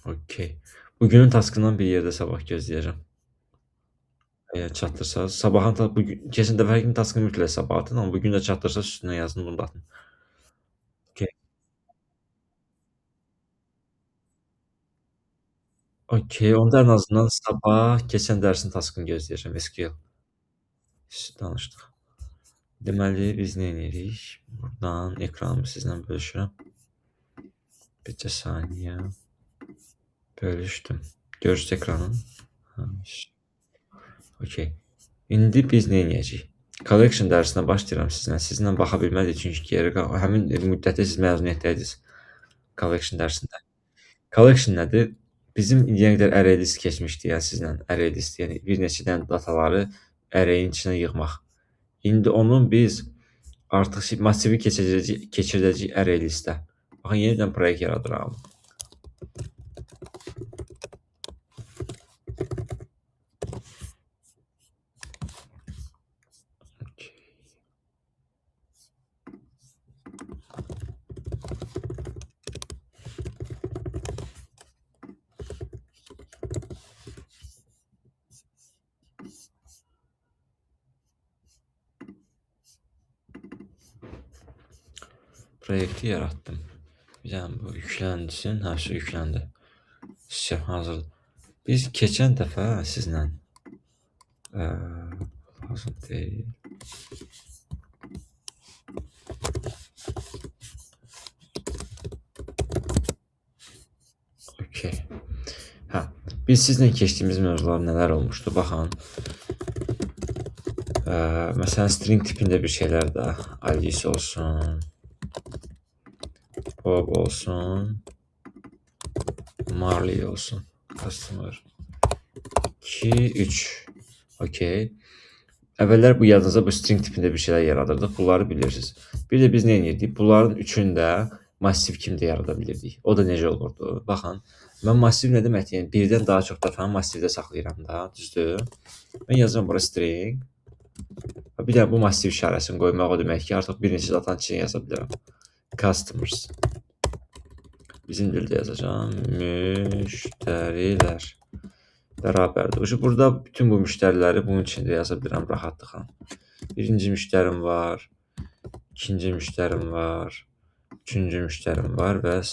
Okey. Bugünün taskından bir yerdə sabah gözləyəcəm. Əgər çatdırsanız, sabahın ta bu gün, keçən dəfəkinin taskını mütləq sabah atın, amma bu gün də çatdırsanız üstünə yazın, bunu da atın. Okey. Okey, onda ən azından sabah keçən dərsin taskını gözləyəcəm, SQL. Danışdıq. Deməli, biz nə edirik? Buradan ekranımı sizlə bölüşürəm. Bircə saniyə. Bölüşdüm. Görürsünüz ekranı? Okey. İndi biz nə edəcəyik? Collection dərsinə başlayıram sizinlə. Sizinlə baxa bilmədik, çünki geri həmin müddətdə siz məzuniyyətdəydiniz collection dərsində. Collection nədir? Bizim indiyə qədər array list keçmişdi, yəni sizlə array list, yəni bir neçə dənə dataları array-in içinə yığmaq. İndi onun biz artıq massivi keçirdəcəyik array listə. Baxın, yenidən proyekt yaradıram. Proyekti yaratdım. Bir dənə bu yüklənsin. Hə, şu yükləndi. Vəsə, hazırdır. Biz keçən dəfə sizlə lazım deyil. Okey. Hə, biz sizlə keçdiyimiz mövzular nələr olmuşdu? Baxın. Məsələn, string tipində bir şeylər də Alice olsun, Bob olsun, Marley olsun. Customer 2, 3. Okey. Əvvəllər bu yadınızda bu string tipində bir şeylər yaradırdıq. Bunları bilirsiniz. Bir də biz nə edirdik? Bunların üçünü də massiv kimi də yarada bilirdik. O da necə olurdu? Baxın, mən massiv nə deməkdir? Yəni birdən daha çox dəfəni massivdə saxlayıram da, düzdür? Mən yazıram bura string. Bir də bu massiv işarəsini qoymaq o demək ki, artıq bir neçə datanın içinə yaza bilərəm. Customers. Bizim dildə yazacağam. Müştərilər bərabərdir. Burada bütün bu müştəriləri bunun içində yaza bilirəm rahatlıqla. Birinci müştərim var, ikinci müştərim var, üçüncü müştərim var və s.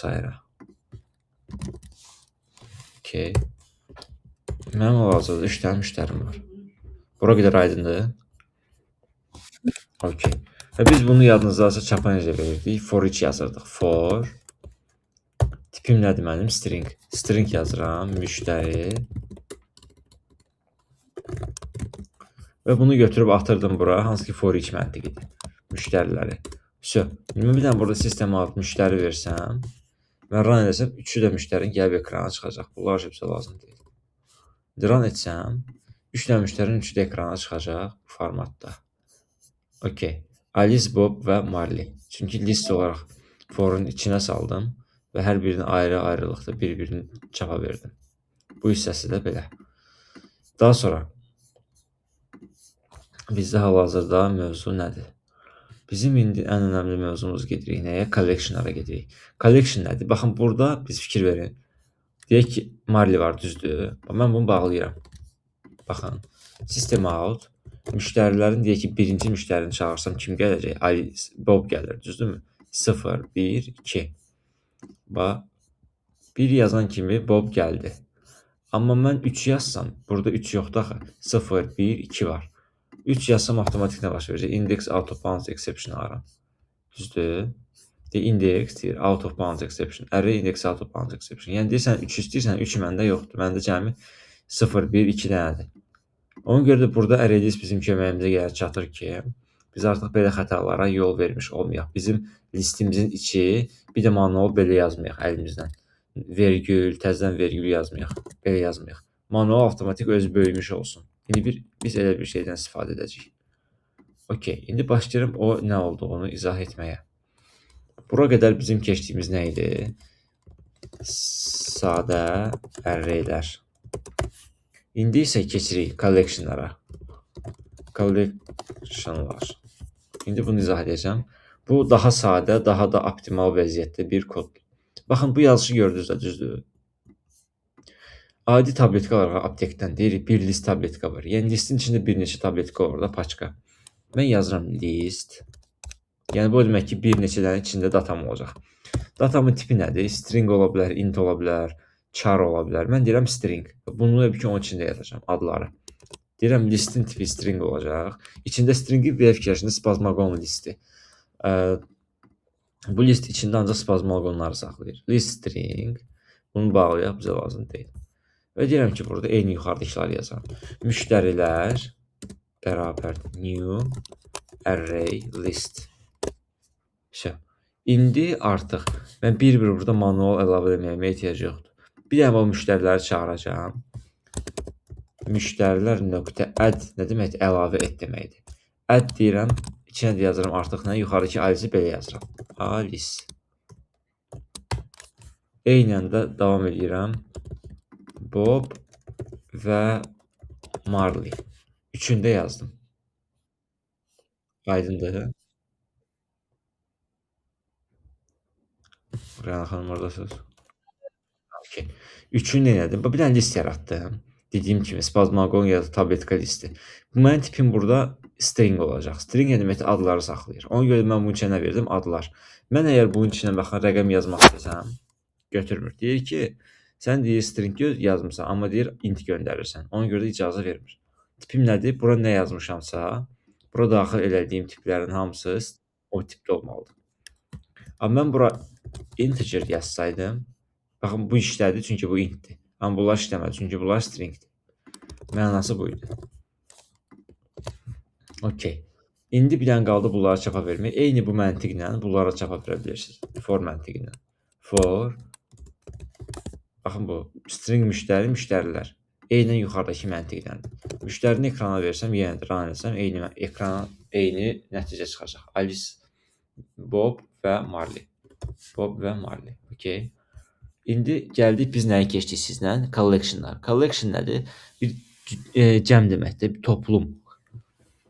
Okey. Mənim hal-hazırda 3 dənə müştərim var. Bura qədər aydındır. Okey. Və biz bunu yadınızdasa çapa necə verirdik? For each yazırdıq. For. Tipim nədir mənim? String. String yazıram. Müştəri. Və bunu götürüb atırdım bura. Hansı ki for each məntiqidir. Müştəriləri. Vəsə. Mən bir dənə burada sistemə alıb müştəri versəm, mən run edəsəm, üçü də müştərinin gəlib ekrana çıxacaq. Bunlar heç bizə lazım deyil. Run etsəm, 3 dənə müştərinin üçü də ekrana çıxacaq bu formatda. Okey. Alice, Bob və Marley. Çünki list olaraq forun içinə saldım və hər birini ayrı-ayrılıqda bir-birini çapa verdim. Bu hissəsi də belə. Daha sonra bizdə hal-hazırda mövzu nədir? Bizim indi ən önəmli mövzumuz gedirik nəyə? Collectionlara gedirik. Collection nədir? Baxın, burada biz fikir verin. Deyək ki, Marley var, düzdür. Bax, mən bunu bağlayıram. Baxın, system out. Müştərilərin, deyək ki, birinci müştərini çağırsam kim gələcək? Alice, Bob gəlir, düzdürmü? 0, 1, 2. Bax, 1 yazan kimi Bob gəldi. Amma mən 3 yazsam, burada 3 yoxdur axı. 0, 1, 2 var. 3 yazsam avtomatik nə baş verəcək? Index out of bounds exception alıram. Düzdür? Deyir, index deyir, out of bounds exception. Array index out of bounds exception. Yəni deyirsən 3 istəyirsən, 3 məndə yoxdur. Məndə cəmi 0, 1, 2 dənədir. Ona görə də burada array list bizim köməyimizə gəlir çatır ki, biz artıq belə xətalara yol vermiş olmayaq. Bizim listimizin içi bir də manual belə yazmayaq əlimizdən. Vergül, təzədən vergül yazmayaq. Belə yazmayaq. Manual avtomatik özü böyümüş olsun. İndi biz elə bir şeydən istifadə edəcəyik. Okey, indi başlayıram o nə olduğunu izah etməyə. Bura qədər bizim keçdiyimiz nə idi? Sadə arraylər. İndi isə keçirik collectionlara. Collectionlar. İndi bunu izah edəcəm. Bu daha sadə, daha da optimal vəziyyətdə bir koddur. Baxın, bu yazışı gördünüz də, düzdür? Adi tabletka alırıq aptekdən. Deyirik, bir list tabletka var. Yəni, listin içində bir neçə tabletka olur da, paçka. Mən yazıram list. Yəni, bu demək ki, bir neçə dənə içində datam olacaq. Datamın tipi nədir? String ola bilər, int ola bilər, char ola bilər. Mən deyirəm string. Bunu da ki, onun içində yazacağam adları. Deyirəm, listin tipi string olacaq. İçində stringi belə fikirləşin, spazmagon listi. Bu list içində ancaq spazmagonları saxlayır. List string. Bunu bağlayaq, bizə lazım deyil. Və deyirəm ki, burada eyni yuxarıdakıları yazıram. Müştərilər bərabər new array list. Vəsə. İndi artıq mən bir-bir burada manual əlavə eləməyimə ehtiyac yoxdur. Bir dənə bu müştəriləri çağıracağam. Müştərilər nöqtə add nə deməkdir? Əlavə et deməkdir. Add deyirəm, içinə də yazıram artıq nə? Yuxarıdakı Alice-i belə yazıram. Alice. Eynən də davam edirəm. Bob və Marley. Üçünü də yazdım. Aydındır. Rəna xanım oradasınız. Okay. Üçünü nə elədim? Bir dənə list yaratdım. Dediyim kimi spazmagon ya da tabletka listi. Bu mənim tipim burada string olacaq. String nə deməkdir? Adları saxlayır. Ona görə mən bunun içinə nə verdim? Adlar. Mən əgər bunun içinə baxın rəqəm yazmaq istəsəm, götürmür. Deyir ki, sən deyir string yazmısan, amma deyir int göndərirsən. Ona görə də icazə vermir. Tipim nədir? Bura nə yazmışamsa, bura daxil elədiyim tiplərin hamısı o tipdə olmalıdır. Amma mən bura integer yazsaydım, baxın bu işlədi çünki bu intdir. Amma bunlar işləmədi çünki bunlar stringdir. Mənası bu idi. Okey. İndi bir dənə qaldı bunları çapa vermək. Eyni bu məntiqlə bunlara çapa verə bilirsiniz. For məntiqlə. For. Baxın bu string müştəri, müştərilər. Eynən yuxarıdakı məntiqləndir. Müştərini ekrana versəm, yenə də run etsəm, eyni ekrana eyni nəticə çıxacaq. Alice, Bob və Marley. Bob və Marley. Okey. İndi gəldik biz nəyi keçdik sizlə? Collectionlar. Collection nədir? Bir cəm deməkdir, bir toplum.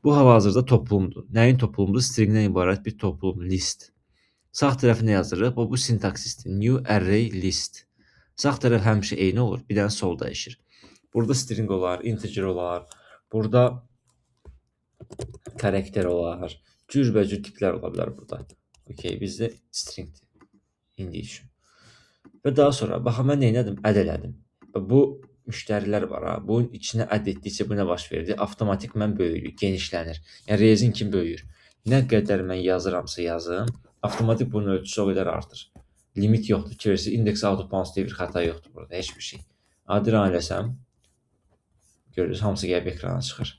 Bu hal-hazırda toplumdur. Nəyin toplumudur? Stringdən ibarət bir toplum, list. Sağ tərəfi nə yazırıq? Bu sintaksisdir. New array list. Sağ tərəf həmişə eyni olur, bir dənə sol dəyişir. Burada string olar, integer olar, burada karakter olar, cürbəcür tiplər ola bilər burada. Okey, bizdə stringdir indi üçün. Və daha sonra, baxın, mən nə elədim? Add elədim. Və bu müştərilər var ha, bunun içinə add etdikcə bu nə baş verdi? Avtomatikman böyüyür, genişlənir. Yəni, rezin kimi böyüyür. Nə qədər mən yazıramsa yazım, avtomatik bunun ölçüsü o qədər artır. Limit yoxdur ki, versin, index out of bounds deyə bir xəta yoxdur burada, heç bir şey. Adi run eləsəm, görürsünüz, hamısı gəlib ekrana çıxır.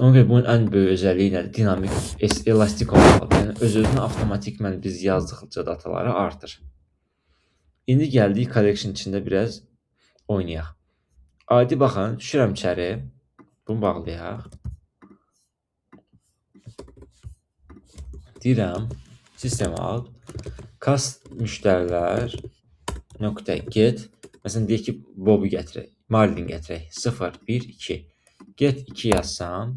Ona görə bunun ən böyük özəlliyi nədir? Dinamik, elastik olmalıdır. Yəni, öz-özünə avtomatikman biz yazdıqca dataları artır. İndi gəldik collection içində biraz oynayaq. Adi baxın, düşürəm içəri. Bunu bağlayaq. Deyirəm, sistem out, cast müştərilər nöqtə get. Məsələn, deyək ki, Bob'u gətirək, Marlin gətirək. 0, 1, 2. Get 2 yazsam,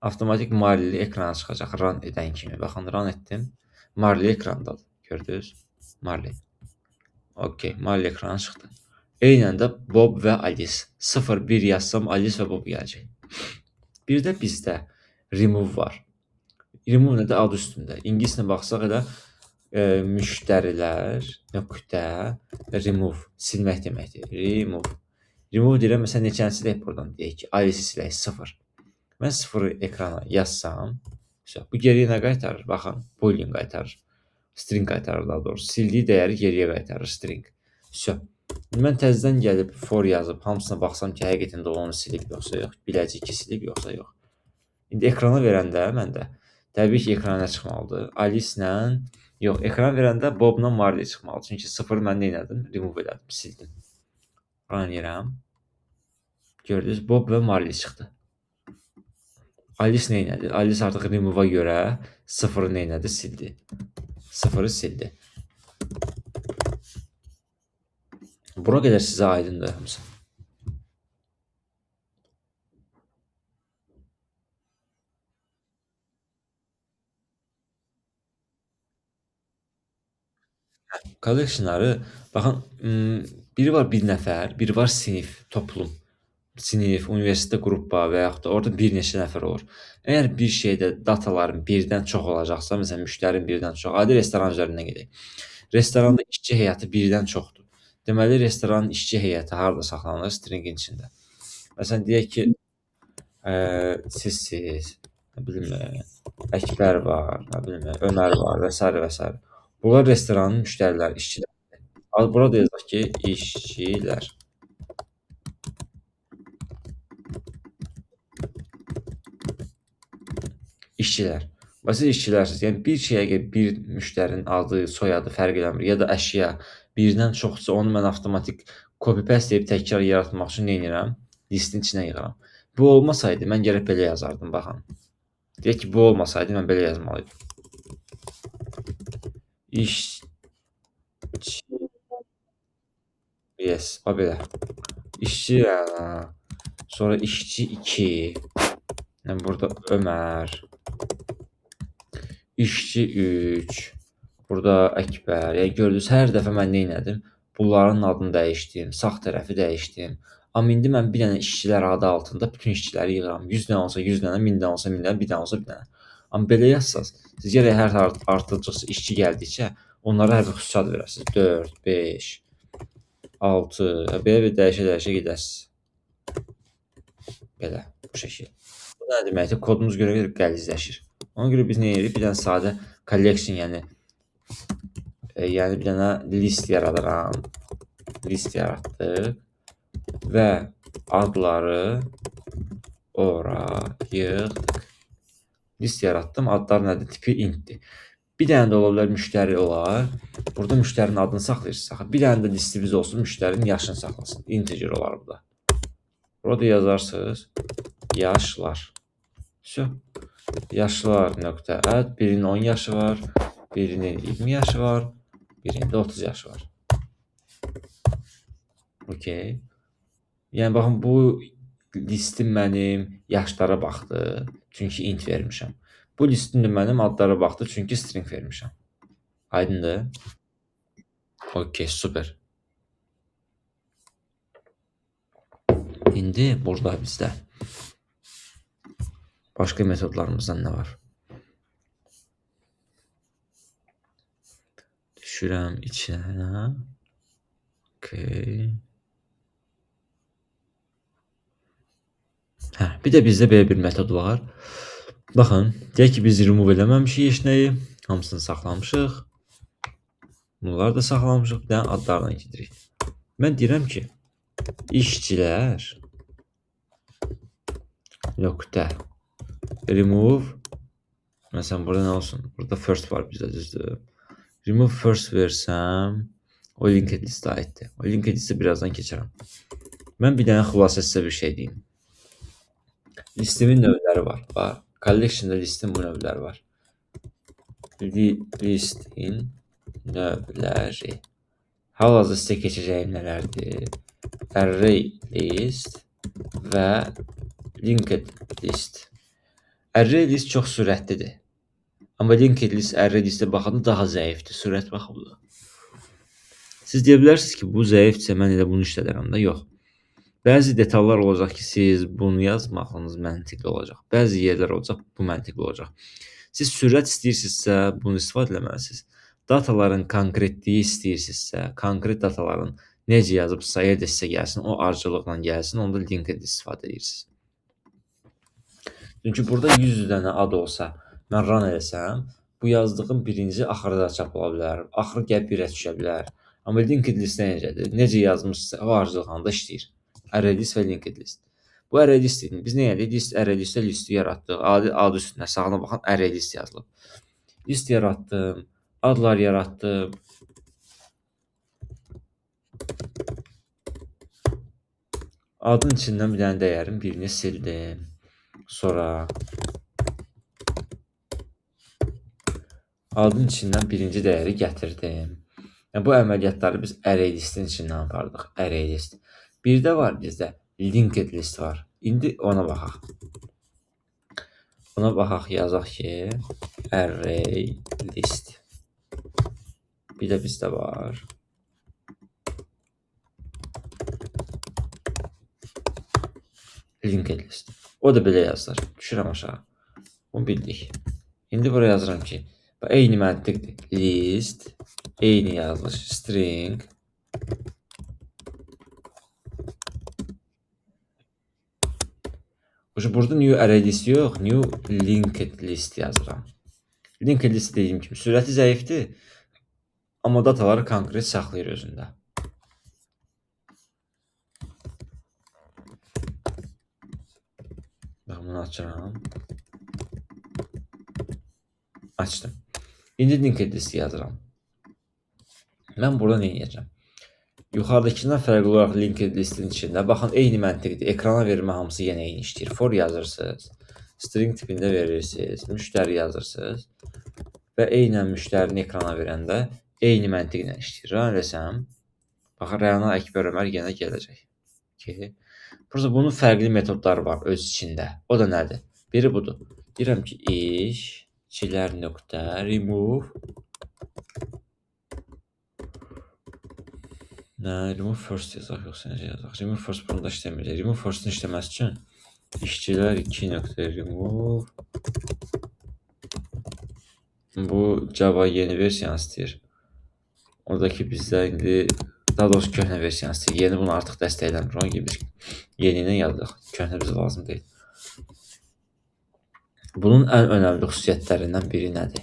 avtomatik Marley ekrana çıxacaq, run edən kimi. Baxın, run etdim. Marley ekrandadır. Gördünüz? Marley. Okey, Marley ekrana çıxdı. Eynən də Bob və Alice. 0, 1 yazsam, Alice və Bob gələcək. Bir də bizdə remove var. Remove nədir? Ad üstündə. İngiliscə baxsaq elə müştərilər nöqtə remove, silmək deməkdir. Remove. Remove deyirəm, məsələn, neçəni silək buradan? Deyək ki, Alice-i silək, 0. Mən 0-ı ekrana yazsam, bu geriyə nə qaytarır? Baxın, boolean qaytarır. String qaytarır daha doğrusu. Sildiyi dəyəri geriyə qaytarır, string. Vəsə. Mən təzədən gəlib for yazıb, hamısına baxsam ki, həqiqətən də onu silib yoxsa yox. Biləcək ki, silib yoxsa yox. İndi ekrana verəndə mən də, təbii ki, ekrana nə çıxmalıdır? Alice-lə, yox, ekrana verəndə Bob-la Marley çıxmalıdır. Çünki 0-ı mən nə elədim? Remove elədim, sildim. Run edirəm. Gördünüz, Bob və Marley çıxdı. Alice nə elədi? Alice artıq remove-a görə 0-ı nə elədi? Sildi. 0-ı sildi. Bura qədər sizə aydındır hamısı. Collectionları, baxın, biri var bir nəfər, biri var sinif, toplum. Sinif, universitetdə qrup var və yaxud da orada bir neçə nəfər olur. Əgər bir şeydə dataların birdən çox olacaqsa, məsələn, müştərinin birdən çox, adi restoran üzərindən gedək. Restoranda işçi heyəti birdən çoxdur. Deməli, restoranın işçi heyəti harada saxlanılır? Stringin içində. Məsələn, deyək ki, sizsiz, nə bilim, Əkbər var, nə bilim, Ömər var və s. və s. Bunlar restoranın müştəriləri, işçiləri. Burada yazaq ki, işçilər. İşçilər. Və siz işçilərsiniz. Yəni, bir şey əgər bir müştərinin adı, soyadı fərq eləmir ya da əşya birdən çoxdursa, onu mən avtomatik copy-paste edib təkrar yaratmaq üçün nə edirəm? Listin içinə yığıram. Bu olmasaydı, mən gərək belə yazardım, baxın. Deyək ki, bu olmasaydı, mən belə yazmalıydım. İşçi. Yes, bax belə. İşçi, sonra işçi 2. Yəni, burada Ömər. İşçi 3. Burada Əkbər. Yəni, gördünüz, hər dəfə mən nə elədim? Bunların adını dəyişdim, sağ tərəfi dəyişdim. Amma indi mən bir dənə işçilər adı altında bütün işçiləri yığıram. 100 dənə olsa 100 dənə, 1000 dənə olsa 1000 dənə, bir dənə olsa bir dənə. Amma belə yazsaz, siz gərək hər artırdıqca işçi gəldikcə onlara hər bir xüsusi ad verəsiniz. 4, 5, 6, belə bir dəyişə-dəyişə gedəsiniz. Belə, bu şəkil. Bu nə deməkdir? Kodumuz görə görə qəlizləşir. Ona görə biz nə edirik? Bir dənə sadə collection, yəni bir dənə list yaradıram. List yaratdıq və adları ora yığdıq. List yaratdım. Adlar nədir? Tipi intdir. Bir dənə də ola bilər müştəri olar. Burada müştərinin adını saxlayırsınız. Axı, bir dənə də listimiz olsun, müştərinin yaşını saxlasın. Integer olar bu da. Burada yazarsınız. Yaşlar. Vse. Yaşlar nöqtə add. Birinin 10 yaşı var, birinin 20 yaşı var, birinin də 30 yaşı var. Okey. Yəni, baxın, bu listim mənim yaşlara baxdı, çünki int vermişəm. Bu listim də mənim adlara baxdı, çünki string vermişəm. Aydındır? Okey, super. İndi burada bizdə başqa metodlarımızdan nə var? Düşürəm içinə. Okey. Hə, bir də bizdə belə bir metod var. Baxın, deyək ki, biz remove eləməmişik heç nəyi. Hamısını saxlamışıq. Bunları da saxlamışıq. Bir dənə adlarla gedirik. Mən deyirəm ki, işçilər nöqtə remove, məsələn, burada nə olsun? Burada first var bizdə, düzdür. Remove first versəm, o linked listə aiddir. O linked listə birazdan keçərəm. Mən bir dənə xülasə sizə bir şey deyim. Listimin növləri var. Var. Collection'da listin bu növləri var. Listin növləri. Hal-hazırda sizə keçəcəyim nələrdir? Array list və linked list. Array list çox sürətlidir. Amma linked list array listə baxanda daha zəifdir. Sürət baxımından. Siz deyə bilərsiniz ki, bu zəifdirsə mən elə bunu işlədərəm də. Yox. Bəzi detallar olacaq ki, siz bunu yazmağınız məntiqli olacaq. Bəzi yerlər olacaq, bu məntiqli olacaq. Siz sürət istəyirsinizsə, bunu istifadə eləməlisiniz. Dataların konkretliyi istəyirsinizsə, konkret dataların necə yazıbsa, elə də sizə gəlsin, o ardıcıllıqla gəlsin, onda linked istifadə edirsiniz. Çünki burada 100 dənə ad olsa, mən run eləsəm, bu yazdığım birinci axırda çap ola bilər, axırı gəlib birə düşə bilər. Amma linked listə necədir? Necə yazmışsa, o ardıcıllıqla işləyir. Array list və linked list. Bu array list idi. Biz nə elədik? List, array listə listi yaratdıq. Adi adı üstünə sağına baxan array list yazılıb. List yaratdım, adlar yaratdım. Adın içindən bir dənə dəyərin birini sildim. Sonra adın içindən birinci dəyəri gətirdim. Yəni, bu əməliyyatları biz array listin içindən apardıq. Array list. Bir də var bizdə linked list var. İndi ona baxaq. Ona baxaq, yazaq ki, array list. Bir də bizdə var. Linked list. O da belə yazılır. Düşürəm aşağı. Bunu bildik. İndi buraya yazıram ki, eyni məntiqdir. List, eyni yazılış, string. Burada new array list yox, new linked list yazıram. Linked list dediyim kimi sürəti zəifdir, amma dataları konkret saxlayır özündə. Bax, bunu açıram. Açdım. İndi linked list yazıram. Mən burada nə edəcəm? Yuxarıdakından fərqli olaraq linked listin içində, baxın, eyni məntiqdir. Ekrana vermə hamısı yenə eyni işləyir. For yazırsınız, string tipində verirsiniz, müştəri yazırsınız və eynən müştərini ekrana verəndə eyni məntiqlə işləyir. Run eləsəm, baxın, Rəna, Əkbər, Ömər yenə gələcək. Okay. Burada bunun fərqli metodları var öz içində. O da nədir? Biri budur. Deyirəm ki, işçilər nöqtə remove. Nə, remove first yazaq, yoxsa necə yazaq? Remove first bunu da işləməyəcək. Remove first-ın işləməsi üçün işçilər 2 nöqtə remove. Bu Java yeni versiyanı istəyir. Oradakı bizdə indi, daha doğrusu köhnə versiyanı istəyir. Yeni bunu artıq dəstəkləmir. Ona görə biz yeni ilə yazdıq. Köhnə bizə lazım deyil. Bunun ən önəmli xüsusiyyətlərindən biri nədir?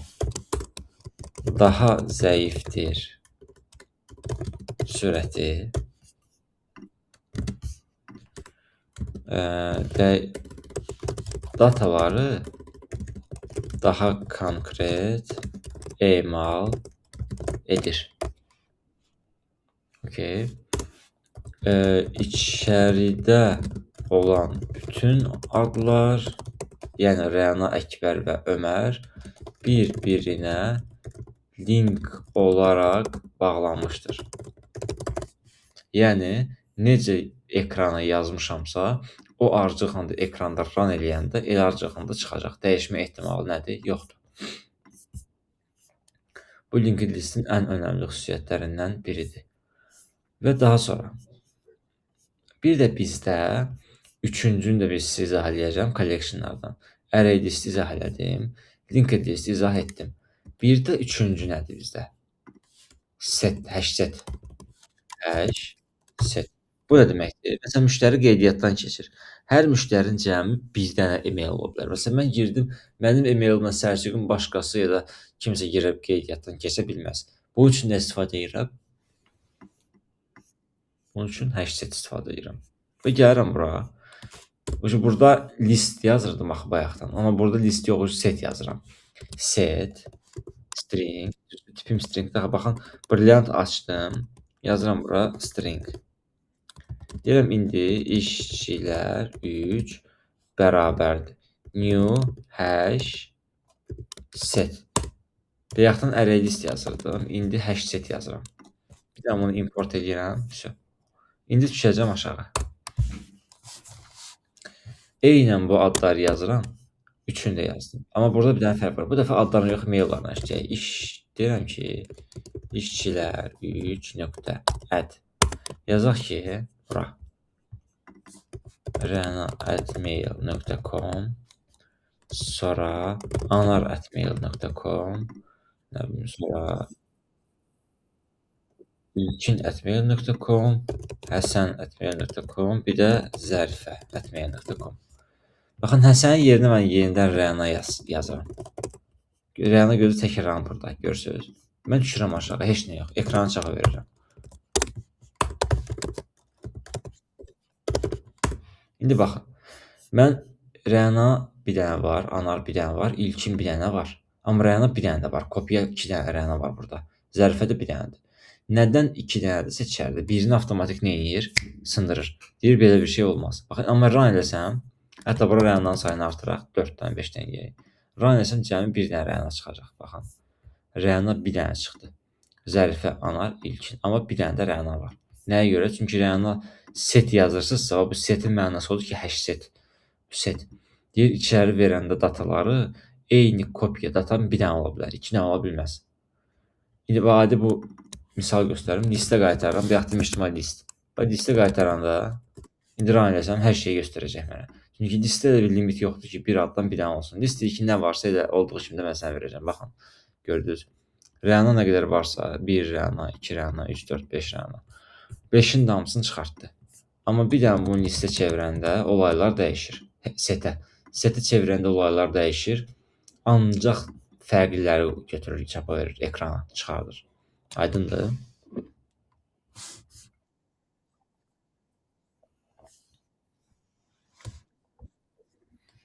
Daha zəifdir sürəti, dataları daha konkret emal edir. Okay. İçəridə olan bütün adlar, yəni Rəna, Əkbər və Ömər bir-birinə link olaraq bağlanmışdır. Yəni, necə ekrana yazmışamsa, o ardıcıllıqla da ekranda run eləyəndə elə ardıcıllıqla da çıxacaq. Dəyişmə ehtimalı nədir? Yoxdur. Bu linked listin ən önəmli xüsusiyyətlərindən biridir. Və daha sonra, bir də bizdə üçüncünü də biz sizə izah eləyəcəm collectionlardan. Array listi izah elədim, linked listi izah etdim. Bir də üçüncü nədir bizdə? Set, hash set. Hash set. Bu nə deməkdir? Məsələn, müştəri qeydiyyatdan keçir. Hər müştərinin cəmi bir dənə email ola bilər. Məsələn, mən girdim, mənim emailimlə sərcüqün başqası ya da kimsə girib qeydiyyatdan keçə bilməz. Bunun üçün nə istifadə edirəm? Bunun üçün hash set istifadə edirəm. Və gəlirəm bura. Burada list yazırdım axı bayaqdan. Amma burada list yox, set yazıram. Set, string, tipim string. Daha baxın, brilliant açdım. Yazıram bura string. Deyirəm indi işçilər 3 bərabərdir. New hash set. Bayaqdan array list yazırdım. İndi hash set yazıram. Bir də bunu import edirəm. İndi düşəcəm aşağı. Eynən bu adları yazıram. Üçünü də yazdım. Amma burada bir dənə fərq var. Bu dəfə adlarını yox, maillarını işləyək. Deyirəm ki, işçilər 3 nöqtə add. Yazaq ki, bura rana@mail.com, sonra anar@mail.com, nə bilim, sonra ilkin@mail.com, həsən@mail.com, bir də zərifə@mail.com. Baxın, Həsənin yerinə mən yenidən Rəna yazıram. Rəna gözü təkrarlanır burada, görürsünüz. Mən düşürəm aşağı, heç nə yox, ekranı çağa verirəm. İndi baxın, mən Rəna bir dənə var, Anar bir dənə var, İlkin bir dənə var. Amma Rəna bir dənə də var, kopya 2 dənə Rəna var burada. Zərifə də bir dənədir. Nədən 2 dənədirsə içəridə, birini avtomatik nə edir? Sındırır. Deyir, belə bir şey olmaz. Baxın, amma run eləsəm, hətta bura Rənanın sayını artıraq, 4 dənə, 5 dənə yeyək. Run eləsəm, cəmi bir dənə Rəna çıxacaq. Baxın, Rəna bir dənə çıxdı. Zərifə, Anar, İlkin. Amma bir dənə də Rəna var. Nəyə görə? Çünki Rəna set yazırsınızsa, bu setin mənası odur ki, hash set. Set. Deyir, içəri verəndə dataları eyni kopya datanın bir dənə ola bilər, 2 dənə ola bilməz. İndi adi bu misal göstərim. Listə qaytarıram. Bayaq demişdim list. Bax, listə qaytaranda indi run eləsəm hər şeyi göstərəcək mənə. Çünki listədə bir limit yoxdur ki, bir addan bir dənə olsun. Listə ki, nə varsa elə olduğu kimi də mən sənə verəcəm. Baxın, gördünüz. Rəna nə qədər varsa, 1 rəna, 2 rəna, 3, 4, 5 rəna. 5-in hamısını çıxartdı. Amma bir dənə bunu listə çevirəndə olaylar dəyişir. Setə. Setə çevirəndə olaylar dəyişir. Ancaq fərqliləri götürür, çapa verir, ekrana çıxardır. Aydındır?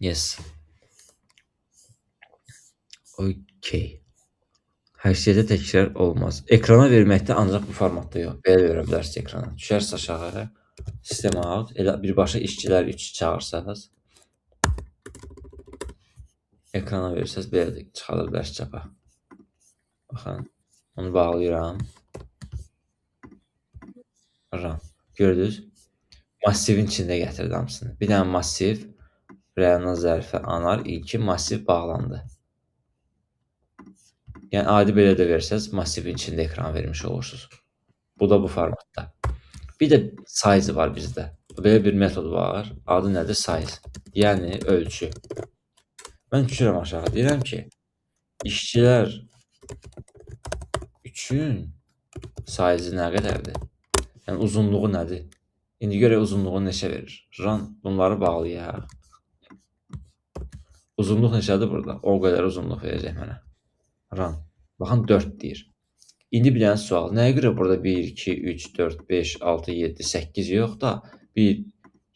Yes. Okay. Həşiyyətə təkrar olmaz. Ekrana verməkdə ancaq bu formatda yox. Belə verə bilərsiniz ekrana. Düşərsiniz aşağı, system out, elə birbaşa işçilər 3 çağırsanız, ekrana versəniz, belə də çıxarda bilərsiniz çapa. Baxın, onu bağlayıram. Run. Gördünüz? Massivin içində gətirdi hamısını. Bir dənə massiv, Rəna, Zərifə, Anar, ilki massiv bağlandı. Yəni, adi belə də versəz, massivin içində ekran vermiş olursunuz. Bu da bu formatda. Bir də size var bizdə. Belə bir metod var. Adı nədir? Size. Yəni, ölçü. Mən düşürəm aşağı. Deyirəm ki, işçilər üçün size-ı nə qədərdir? Yəni, uzunluğu nədir? İndi görək uzunluğu neçə verir. Run, bunları bağlayaq. Uzunluq neçədir burada? O qədər uzunluq verəcək mənə. Run. Baxın, 4 deyir. İndi bir dənə sual. Nəyə görə burada 1, 2, 3, 4, 5, 6, 7, 8 yox da 1,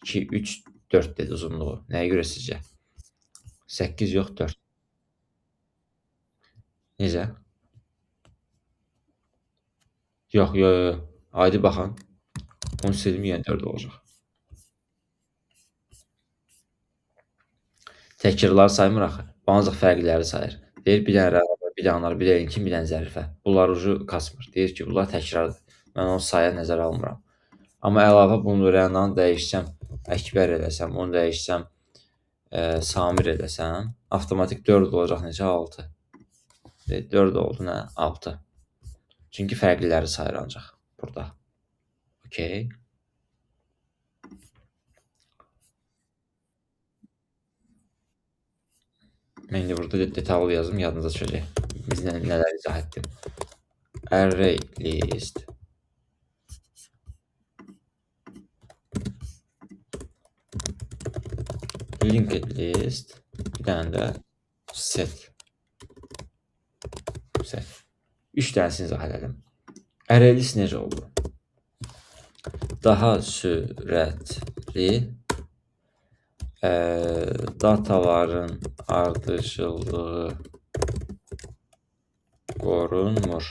2, 3, 4 dedi uzunluğu. Nəyə görə sizcə? 8 yox, 4. Necə? Yox, yox, yox. Haydi baxın. Onu sildim, yenə 4 olacaq. Təkrarları saymır axı. Ancaq fərqləri sayır. Deyir, bir dənə rəqəb, bir dənə anar, bir dənə ilkin, bir dənə zərifə. Bunlar ucu kasmır. Deyir ki, bunlar təkrardır. Mən onu saya nəzərə almıram. Amma əlavə bunu rənanı dəyişsəm, Əkbər eləsəm, onu dəyişsəm, Samir eləsəm, avtomatik 4 olacaq necə? 6. 4 oldu nə? 6. Çünki fərqliləri sayır ancaq burada. Okey. Mən indi burada detallı yazım, yadınıza düşəcək. Biz nələr izah etdim. Array list. Linked list. Bir dənə də set. Set. 3 dənəsini izah edelim. Array list necə oldu? Daha sürətli dataların ardıcıllığı qorunmur.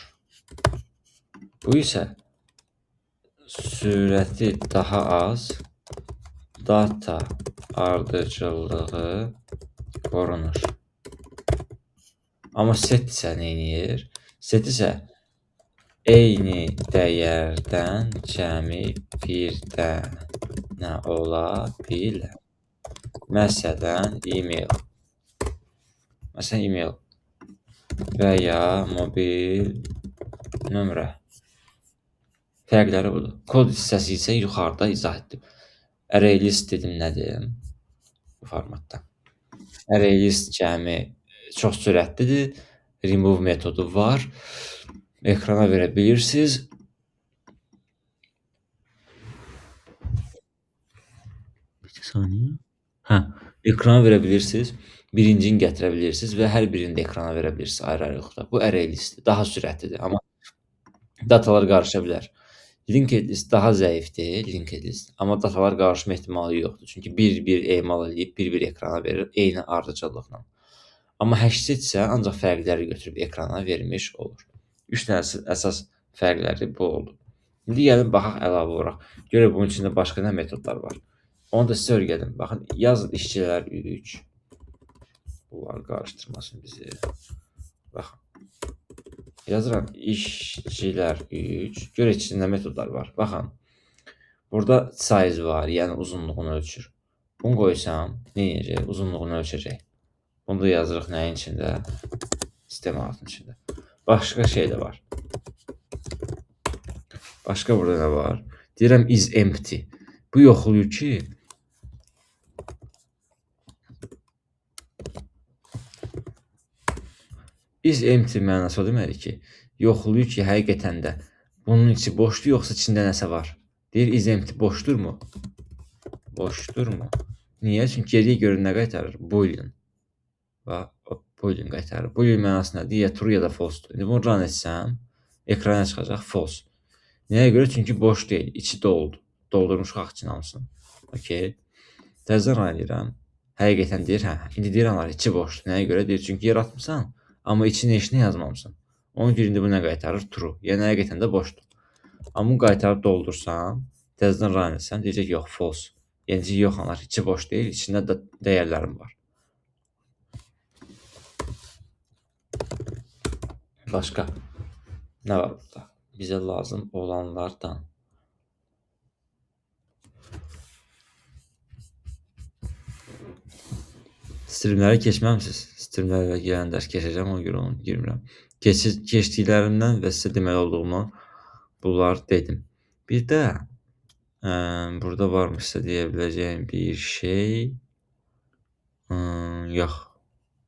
Bu isə sürəti daha az, data ardıcıllığı qorunur. Amma set isə nə edir? Set isə eyni dəyərdən cəmi bir dənə ola bilər. Məsələn, e-mail. Məsələn, e-mail və ya mobil nömrə. Fərqləri budur. Kod hissəsi isə yuxarıda izah etdim. Array list dedim nədir? Bu formatda. Array list cəmi çox sürətlidir. Remove metodu var. Ekrana verə bilirsiniz. Bir saniyə. Hə, ekrana verə bilirsiniz, birincini gətirə bilirsiniz və hər birini də ekrana verə bilirsiniz ayrı-ayrılıqda. Bu array listdir, daha sürətlidir, amma datalar qarışa bilər. Linked list daha zəifdir, linked list, amma datalar qarışma ehtimalı yoxdur. Çünki bir-bir emal eləyib, bir-bir ekrana verir, eyni ardıcıllıqla. Amma hash set isə ancaq fərqləri götürüb ekrana vermiş olur. 3 dənə əsas fərqləri bu oldu. İndi gəlin baxaq əlavə olaraq. Görək bunun içində başqa nə metodlar var. Onu da sizə öyrədim. Baxın, yazın işçilər 3. Bunlar qarışdırmasın bizi. Baxın. Yazıram işçilər 3. Görək içində metodlar var. Baxın. Burada size var, yəni uzunluğunu ölçür. Bunu qoysam, nə edəcək? Uzunluğunu ölçəcək. Bunu da yazırıq nəyin içində? Sistem altının içində. Başqa şey də var. Başqa burada nə var? Deyirəm is empty. Bu yoxlayır ki, is empty mənası o deməkdir ki, yoxlayır ki, həqiqətən də bunun içi boşdur, yoxsa içində nəsə var. Deyir is empty boşdurmu? Boşdurmu? Niyə? Çünki geriyə görə nə qaytarır? Boolean. Və boolean qaytarır. Boolean mənası nədir? Ya true ya da false-dur. İndi bunu run etsəm, ekrana çıxacaq false. Nəyə görə? Çünki boş deyil, içi doludur. Doldurmuşuq axı için hamısını. Okey. Təzədən run edirəm. Həqiqətən deyir, hə. İndi deyir anar, içi boşdur. Nəyə görə? Deyir, çünki yer atmısan, amma içini heç nə yazmamısan. Ona görə indi bu nə qaytarır? True. Yəni həqiqətən də boşdur. Amma bunu qaytarıb doldursam, təzədən run etsəm, deyəcək yox, false. Yəni yox anar, içi boş deyil, içində də dəyərlərim var. Başqa nə var burada? Bizə lazım olanlardan. Streamlərə keçməmisiniz? Streamlərə gələn dərs keçəcəm, ona görə onu girmirəm. Keçdiklərimdən və sizə deməli olduğumdan bunlar dedim. Bir də burada varmışsa deyə biləcəyim bir şey yox.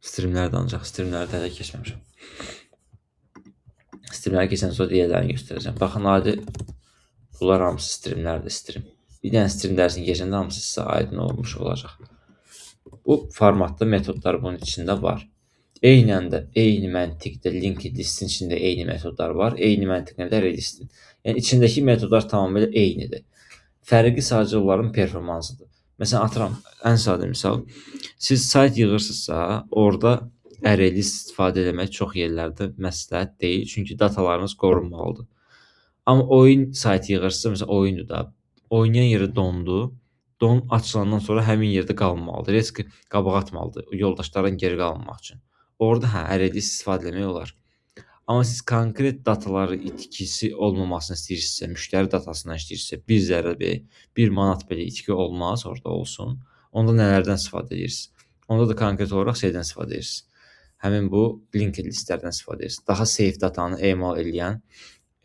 Streamlərdə ancaq, streamlərdə hələ keçməmişəm. Streamlərə keçən sonra digərlərini göstərəcəm. Baxın, adi bunlar hamısı streamlərdir, stream. Bir dənə stream dərsini keçəndə hamısı sizə aydın olmuş olacaq. Bu formatda metodlar bunun içində var. Eynən də, eyni məntiqdə linked listin içində eyni metodlar var. Eyni məntiqlə də array listin. Yəni içindəki metodlar tamamilə eynidir. Fərqi sadəcə onların performansıdır. Məsələn, atıram, ən sadə misal, siz sayt yığırsınızsa, orada array list istifadə eləmək çox yerlərdə məsləhət deyil, çünki datalarınız qorunmalıdır. Amma oyun saytı yığırsınızsa, məsələn, oyundur da, oynayan yerə dondu, don açılandan sonra həmin yerdə qalmalıdır, riski qabağa atmalıdır, yoldaşlardan geri qalmamaq üçün. Orada hə, array list istifadə eləmək olar. Amma siz konkret dataları itkisi olmamasını istəyirsinizsə, müştəri datasından istəyirsinizsə, bir zərrə belə, bir manat belə itki olmaz, orada olsun. Onda nələrdən istifadə edirsiniz? Onda da konkret olaraq şeydən istifadə edirsiniz. Həmin bu linked listlərdən istifadə edirsiniz. Daha safe datanı emal eləyən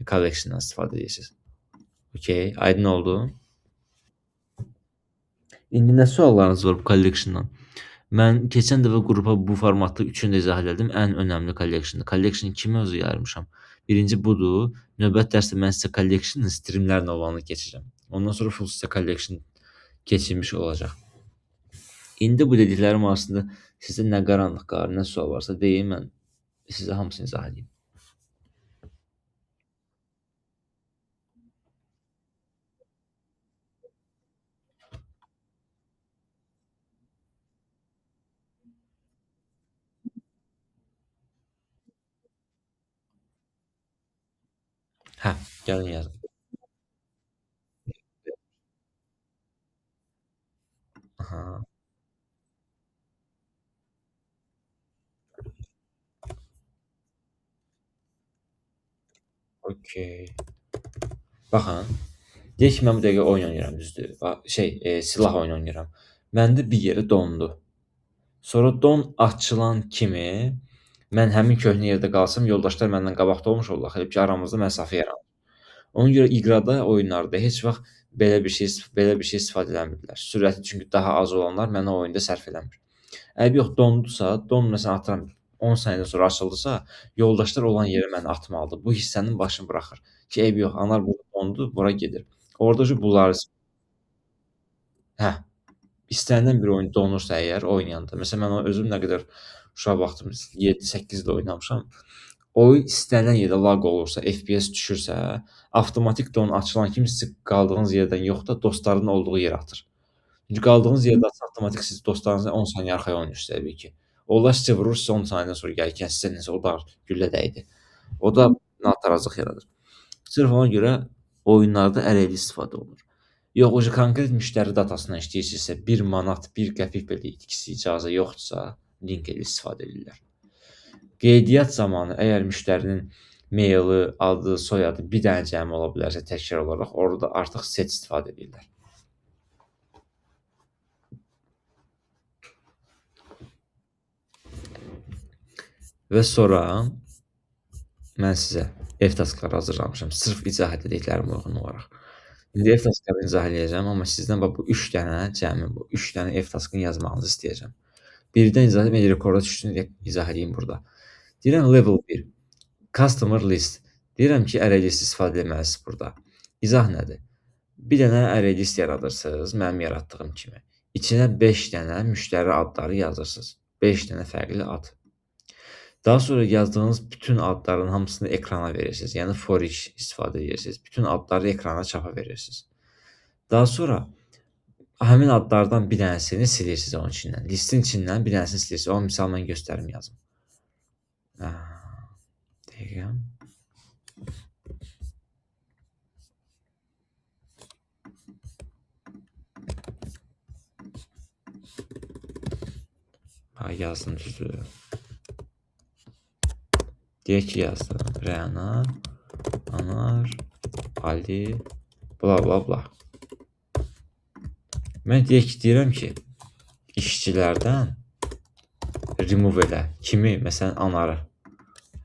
collection-dan istifadə edirsiniz. Okey, aydın oldu. İndi nə suallarınız var bu collection-dan? Mən keçən dəfə qrupa bu formatda üçünü də izah elədim. Ən önəmli collection-dır. Collection iki mövzuya ayırmışam. Birinci budur. Növbəti dərsdə mən sizə collection-ın streamlərlə olanı keçəcəm. Ondan sonra full sizə collection keçilmiş olacaq. İndi bu dediklərim arasında sizdə nə qaranlıq qalır, nə sual varsa deyin, mən sizə hamısını izah edeyim. Hə, gəlin yazın. Aha. Okey. Baxın, deyək ki, mən bu dəqiqə oyun oynayıram, düzdür? Silah oyunu oynayıram. Məndə bir yerə dondu. Sonra don açılan kimi mən həmin köhnə yerdə qalsam, yoldaşlar məndən qabaqda olmuş olurlar. Elə ki, aramızda məsafə yaranır. Ona görə iqrada oyunlarda heç vaxt belə bir şey istifadə eləmirdilər. Sürəti çünki daha az olanlar mənə oyunda sərf eləmir. Əgər yox, dondusa, don məsələn atıram 10 saniyədən sonra açıldısa, yoldaşlar olan yerə məni atmalıdır. Bu hissənin başını buraxır. Ki, eybi yox, anar burada dondu, bura gedir. Orada şu bunları hə, istənilən bir oyun donursa əgər oynayanda, məsələn, mən özüm nə qədər uşaq vaxtım 7-8 il oynamışam. Oyun istənilən yerdə lag olursa, FPS düşürsə, avtomatik don açılan kimi sizi qaldığınız yerdən yox da dostların olduğu yerə atır. Çünki qaldığınız yerdə atsa, avtomatik siz dostlarınızla 10 saniyə arxaya oynayırsınız təbii ki. Onlar sizə vurur, sizə 10 saniyədən sonra gəlirkən sizə nəsə o da güllə dəydi. O da natarazlıq yaradır. Sırf ona görə oyunlarda əreyli istifadə olunur. Yox, o konkret müştəri datasından işləyirsinizsə, 1 manat, 1 qəpik belə itkisi icazə yoxdursa, link ilə istifadə edirlər. Qeydiyyat zamanı əgər müştərinin maili, adı, soyadı bir dənə cəmi ola bilərsə təkrar olaraq, orada artıq set istifadə edirlər. Və sonra Mən sizə ev taskları hazırlamışam. Sırf izah etdiklərimə uyğun olaraq. İndi ev tasklarını izah eləyəcəm, amma sizdən bax bu 3 dənə, cəmi bu 3 dənə ev taskını yazmağınızı istəyəcəm. Birdən izah edeyim, rekorda düşsün, izah edeyim burada. Deyirəm level 1, customer list. Deyirəm ki, array list istifadə etməlisiniz burada. İzah nədir? Bir dənə array list yaradırsınız, mənim yaratdığım kimi. İçinə 5 dənə müştəri adları yazırsınız. 5 dənə fərqli ad. Daha sonra yazdığınız bütün adların hamısını ekrana verirsiniz. Yəni for each istifadə edirsiniz. Bütün adları ekrana çapa verirsiniz. Daha sonra həmin adlardan bir dənəsini silirsiniz onun içindən. Listin içindən bir dənəsini silirsiniz. Onu misal mən göstərim yazım. Dəqiqə. Ha, yazdım düzdür. Deyək ki, yazdım. Rəna, Anar, Ali, bla bla bla. Mən deyək ki, deyirəm ki, işçilərdən remove elə. Kimi? Məsələn, Anarı.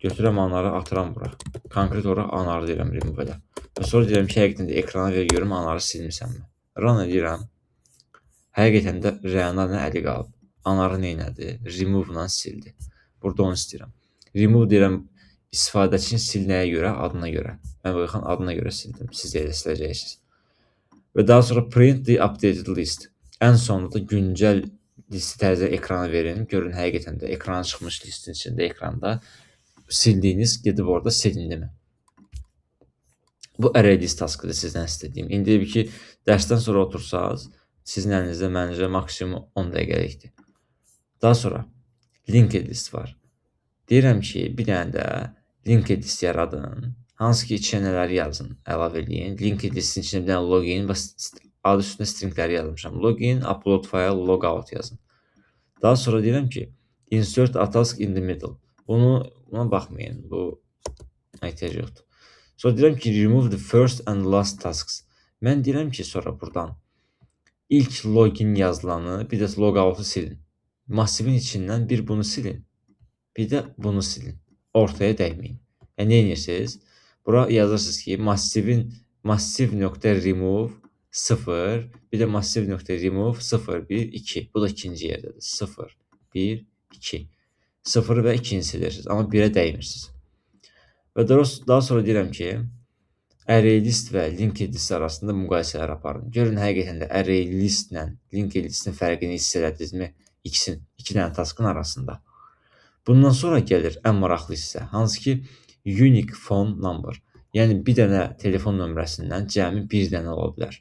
Götürürəm Anarı, atıram bura. Konkret olaraq Anarı deyirəm remove elə. Və sonra deyirəm ki, həqiqətən də ekrana ver görüm Anarı silmisənmi? Run edirəm. Həqiqətən də Rəna ilə Əli qalıb. Anarı neynədi? Remove-la sildi. Burada onu istəyirəm. Remove deyirəm, istifadəçinin sil nəyə görə? Adına görə. Mən baxın, adına görə sildim. Siz də elə siləcəksiniz. Və daha sonra print the updated list. Ən sonunda da güncəl listi təzə ekrana verin. Görün, həqiqətən də ekrana çıxmış listin içində ekranda sildiyiniz gedib orada silindimi? Bu array list taskıdır sizdən istədiyim. İndi ki, dərsdən sonra otursaz, sizin əlinizdə məncə maksimum 10 dəqiqəlikdir. Daha sonra linked list var. Deyirəm ki, bir dənə də linked list yaradın. Hansı ki, içinə nələr yazın, əlavə eləyin. Linked listin içinə bir dənə login və adı üstünə stringləri yazmışam. Login, upload file, logout yazın. Daha sonra deyirəm ki, insert a task in the middle. Buna baxmayın, bu ehtiyac yoxdur. Sonra deyirəm ki, remove the first and last tasks. Mən deyirəm ki, sonra buradan ilk login yazılanı, bir də logout'u silin. Masivin içindən bir bunu silin, bir də bunu silin. Ortaya dəyməyin. Yəni, nə edirsiniz? Bura yazırsınız ki, massiv.remove 0, bir də massiv.remove 0, 1, 2. Bu da ikinci yerdədir. 0, 1, 2. 0 və 2-ni silirsiniz, amma 1-ə dəymirsiniz. Və daha sonra deyirəm ki, array list və linked list arasında müqayisələr aparın. Görün, həqiqətən də array list ilə linked listin fərqini hiss elədinizmi? İkisinin, iki dənə taskın arasında. Bundan sonra gəlir ən maraqlı hissə, hansı ki, unique phone number. Yəni, bir dənə telefon nömrəsindən cəmi bir dənə ola bilər.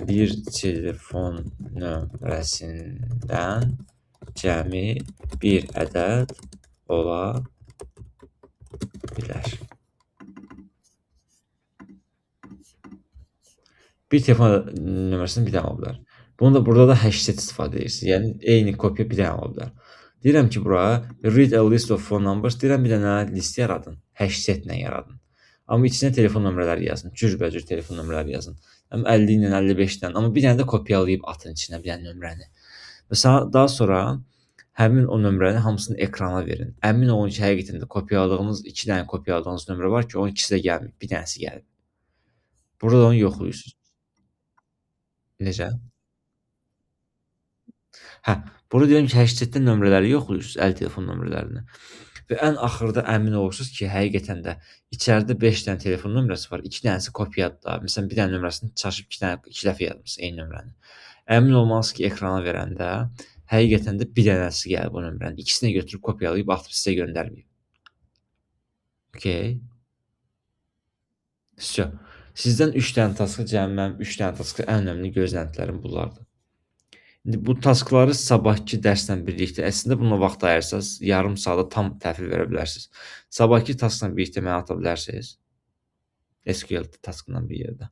Bir telefon nömrəsindən cəmi bir ədəd ola bilər. Bir telefon nömrəsindən bir dənə ola bilər. Bunu da burada da hashtag istifadə edirsiniz. Yəni, eyni kopya bir dənə ola bilər. Deyirəm ki, bura read a list of phone numbers. Deyirəm, bir dənə list yaradın. Hashtag-lə yaradın. Amma içinə telefon nömrələri yazın. Cürbəcür telefon nömrələri yazın. Həm 50 ilə 55 ilə. Amma bir dənə də kopyalayıb atın içinə bir dənə nömrəni. Və daha sonra həmin o nömrəni hamısını ekrana verin. Əmin olun ki, həqiqətən də kopyaladığınız, 2 dənə kopyaladığınız nömrə var ki, onun ikisi də gəlməyib, bir dənəsi gəlib. Burada da onu yoxlayırsınız. Necə? Hə, burada deyirəm ki, hashtag-dən nömrələri yoxlayırsınız, əl telefon nömrələrini. Və ən axırda əmin olursunuz ki, həqiqətən də içəridə 5 dənə telefon nömrəsi var, 2 dənəsi kopyadır da. Məsələn, bir dənə nömrəsini çaşıb 2 dəfə yazmışsınız eyni nömrəni. Əmin olmalısınız ki, ekrana verəndə həqiqətən də bir dənəsi gəlib o nömrənin. İkisini götürüb kopyalayıb atıb sizə göndərməyib. Okey. Vso. Sizdən 3 dənə taskı, cəmi mənim 3 dənə taskı ən önəmli gözləntilərim bunlardır. İndi bu taskları sabahki dərslə birlikdə, əslində buna vaxt ayırsanız, yarım saata tam təhvil verə bilərsiniz. Sabahki taskla birlikdə mənə ata bilərsiniz. SQL taskından bir yerdə.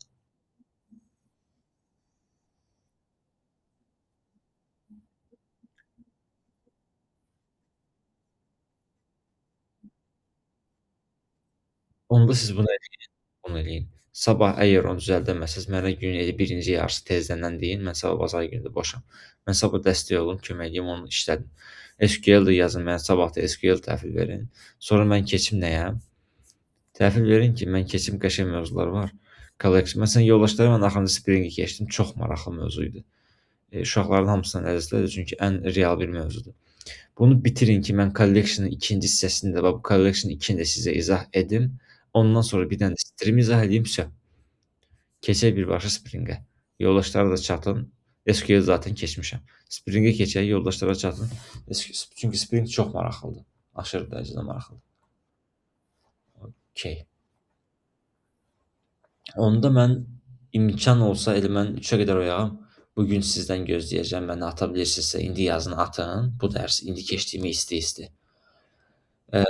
Onda siz bunu eləyin. Bunu eləyin. Sabah əgər onu düzəldəməsəz, mənə günün elə birinci yarısı tezdəndən deyin, mən sabah bazar günü də boşam. Mən sabah dəstək olum, kömək eləyim, onu işlədim. SQL də yazın, mənə sabah da SQL təhvil verin. Sonra mən keçim nəyə? Təhvil verin ki, mən keçim qəşəng mövzular var. Collection. Məsələn, yoldaşlarım mən axırıncı Spring-i keçdim. Çox maraqlı mövzu idi. Uşaqların hamısından ləzzətlidir, çünki ən real bir mövzudur. Bunu bitirin ki, mən collection-ın ikinci hissəsini də, bax bu collection-ın ikini də sizə izah edim. Ondan sonra bir dənə də stream izah edeyim, vəsə. Keçək birbaşa Spring-ə. Yoldaşlara da çatın. SQL zaten keçmişəm. Spring-ə keçək, yoldaşlara çatın. Çünki Spring çox maraqlıdır. Aşırı dərəcədə maraqlıdır. Okay. Onda mən imkan olsa elə mən 3-ə qədər oyağam. Bu gün sizdən gözləyəcəm. Mənə ata bilirsinizsə indi yazın, atın. Bu dərs indi keçdiyimi isti-isti. Ee,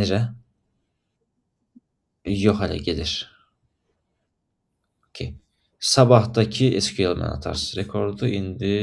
necə? Yox, hələ gedir. Okay. Sabahdakı SQL mənə atarsınız rekordu. İndi